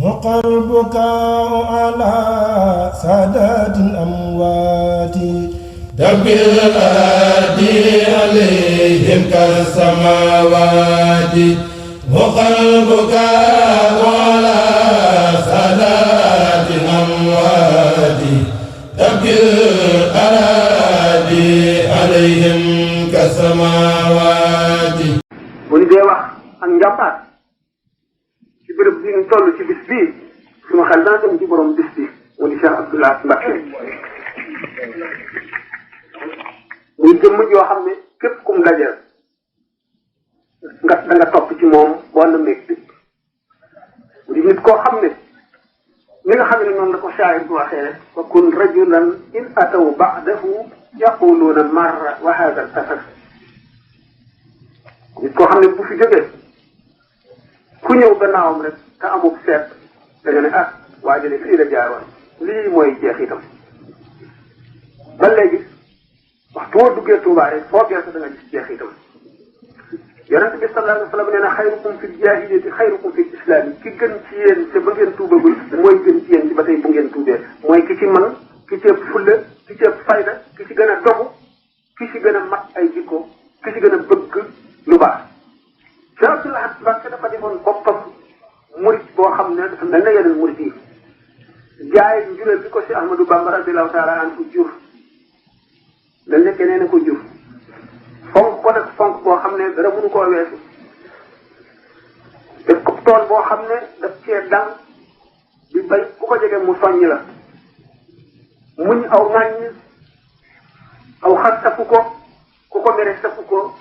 وقلبك على سادات الأموات دبر الأدي عليهم كالسماوات وقلبك على سادات الأموات دبر الأدي عليهم كالسماوات. bu ñu dee wax ak njàmbaar ci béréb bi ñu toll ci bis bii suma xel dana dem ci borom bis bi mu di Cheikh Abdoul Ahad Mbacké muy jëmm yoo xam ne képp kum dajeel da nga topp ci moom boo na meeg bi mu di nit koo xam ne ni nga xam ne noonu la ko shaayir bu waxee rek wa kun rajulan in ataw ba'dahu yaquluuna marra wa hada tasar nit koo xam ne bu fi jógee ku ñëw gannaawam rek te amul seet da nga ne ah waa jële fii la jaaroon lii mooy jeexitam ba léegi waxtu woo duggee Tuubaa rek foo geesu da nga gis jeexitam yonent bi sallallahu alayhi wa sallam nee na xayrukum fi jaahiliyati xayrukum fi islaam ki gën ci yéen te ba ngeen tuubagul mooy gën ci yéen ci ba tey bu ngeen tuubee mooy ki ci man ki ci ëpp fulla ki ci ëpp fayda ki ci gën a dogu ki ci gën a mat ay jikko ki ci gën a bëgg lu baax. Cheikh Abdoul Ahad Mbacké dafa defoon boppam murit boo xam ne dafa mel na yeneen murit yi jaay njureel bi ko si Ahmadou Bamba radiyallahu taala anhu jur la nekkee nee na ko jur fonk ko nag fonk boo xam ne dara mënu koo weesu def ko tool boo xam ne daf cee dang di bay ku ko jege mu soññ la muñ aw ŋàññ aw xas safu ko ku ko mere safu ko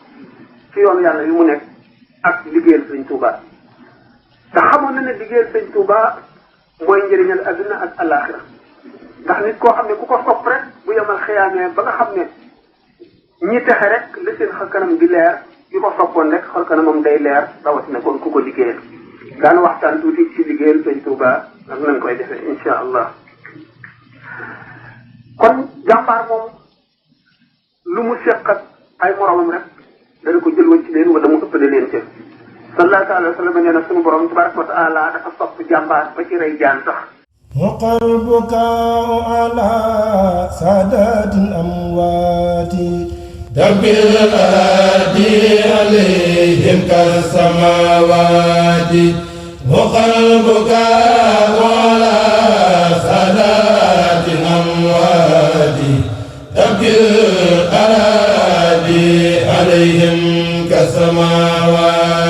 ci yoon yàlla yu mu nekk ak liggéeyal sëñ Touba te xamoon na ne liggéeyal sëñ Touba mooy njëriñal adduna ak alaxira ndax nit koo xam ne ku ko sopp rek bu yemal xiyaamee ba nga xam ne ñi texe rek la seen xar kanam di leer ki ko soppoon rek xar kanamam day leer rawatina kon ku ko liggéeyal daan waxtaan tuuti ci liggéeyal sëñ Touba ak nañ koy defee insha allah kon jàmbaar moom lu mu seq ak ay moromam rek dana ko jël ci leen wala mu ëppale leen ca sallallahu alayhi wa sallam nee na sunu borom tabaraka wa taala dafa sopp jàmbaar ba ci rey jaan sax وقلبك على سادات الأموات دبر الأدي عليهم كالسماوات وقلبك على سادات الأموات دبر الأدي عليهم كالسماوات